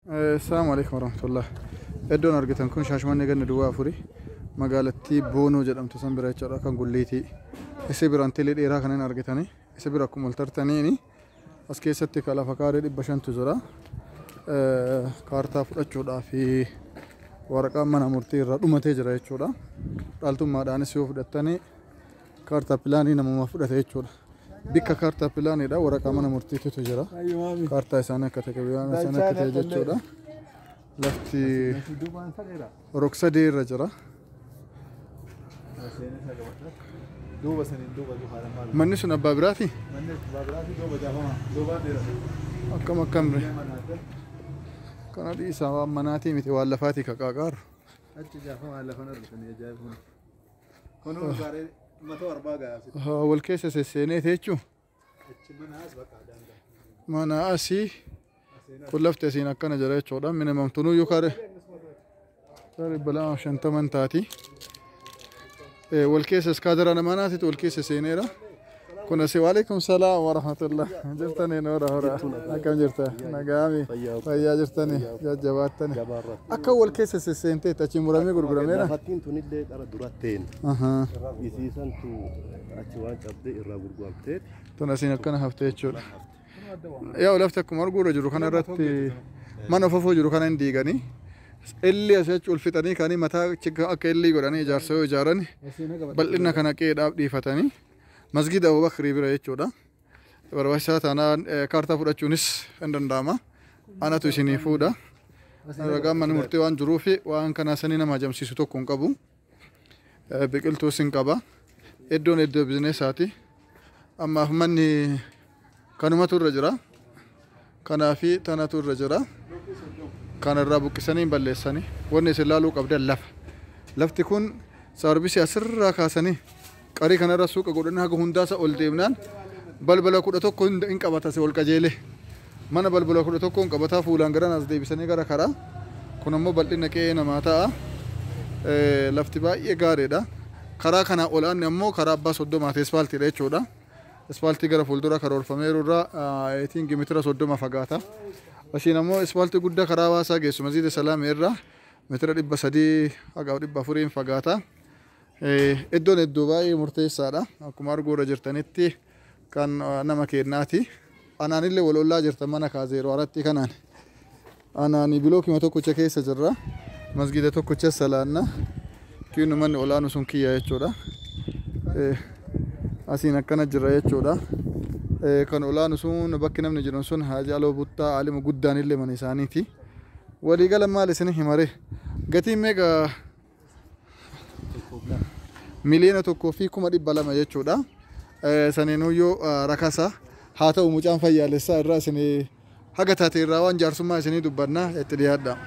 Assalamu alaikum warahmatullah. Iddoon argitan kun Shaashmannee ganna duwwaa afurii magaalattii Boonoo jedhamtu san bira jechuudha kan Gulliitii. Isa biraan teelee dheeraa kanneen argitanii isa bira akkuma ol tartaniini as keessatti kan lafa kaaree 500tu jira. Kaartaa fudhachuudhaa fi waraqaan mana murtii irraa dhumatee jira jechuudha. Dhaaltummaadhaanis yoo fudhattanii kaartaa pilaanii namuma fudhate jechuudha. Bikka kaartaa pilaaniidha waraqaa mana murtiitu jira. Kaartaa isaanii akka ta'e qabiyyaan isaanii akka ta'e jechuudha. Lafti rog-sadee irra jira. Manni sun abbaa biraati? Akkam akkam re? Kana dhiisaa waan manaatii miti waan lafaatii ka qaaqaaru. Wal keessa sesseeneeti jechuun. Mana asii kun lafti asiin akkana jira jechuudha. Minimum tunuyyuu kare 250 taati. Wal keessa iskaadara manaatitu wal keessa seeneera. Kun asii waalaikum salaam wa rahmatullah. Jirtanii noora hora. Akkam jirta? Nagaami. Fayyaa jirtanii? Jajjabaattanii. Akka wal keessa sesseenteetti achi muramee gurgurameera. Lafattiin tunillee qara duratteen isiisantu achi waan cabdee irraa gurguramteet. Tun asiin akkana haftee jechuudha. Yaa lafti akkuma arguurra jiru kana irratti mana ofafoo jiru kana hin diiganii. Illi asii achi ol fixanii kanii mataa akka illii godhanii ijaarsa yoo ijaaran bal'ina kana qe'eedhaaf dhiifatanii masgida Abubakrii bira jechuudha. Barbaachisaa taanaan kaartaa fudhachuunis hin danda'ama. Anatu isinii fuudha. Ragaan mana murtii waan jiruuf waan kana sanii nama ajamsiisu tokko hin qabu. Biqiltuus hin qaba. Iddoon iddoo bizineesaati. Ammaaf manni kanumatu irra jira. Kanaafi tanatu irra jira. Kanarraa buqqisanii hin balleessanii. Wanni isin laaluu qabdan lafa. Lafti kun saarbisii asirraa kaasanii qarii kanarra suuqa godhanii haga hundaasa ol deemnaan balbala 11 hin qabata ol qajeele. Mana balbala 11 hin qabataa fuulaan garan as deebisanii gara karaa. Kun ammoo bal'ina qe'ee namaa ta'a. Lafti baay'ee gaariidha. Karaa kanaa ol aanne ammoo karaa abbaa soddomaati ispaaltiidha jechuudha. Ispaaltii gara fuuldura karoorfameeru irraa eetiin meetira 30 fagaata. Ashiin ammoo ispaaltii guddaa karaa hawaasaa geessu Masjiida Salaamii irraa meetira 300 haga 400 fagaata. Iddoon iddoo baay'ee murteessaadha. Akkuma arguurra jirtanitti kan nama kennaati. Anaanillee wal ollaa jirta mana kaazeeroo aratti kanaan. Anaani bilookima tokkicha keessa jirra. Masgiida tokkicha salaanna. Kiinu manni olaanu sun kiyya jechuudha. Asiin akkana jira jechuudha. Kan olaanu sun bakki namni jiru sun Haaji Aloo Buttaa alima guddaan illee mana isaaniiti. Waliigala maal isin himare? Gatiin meeqa? 1,200,000 jechuudha. Saniinuyyuu rakasa. Haa ta'u mucaan fayyaalessaa irraa isin haga taate irraa waan jaarsummaa isinii dubbanna itti dhiyaadha.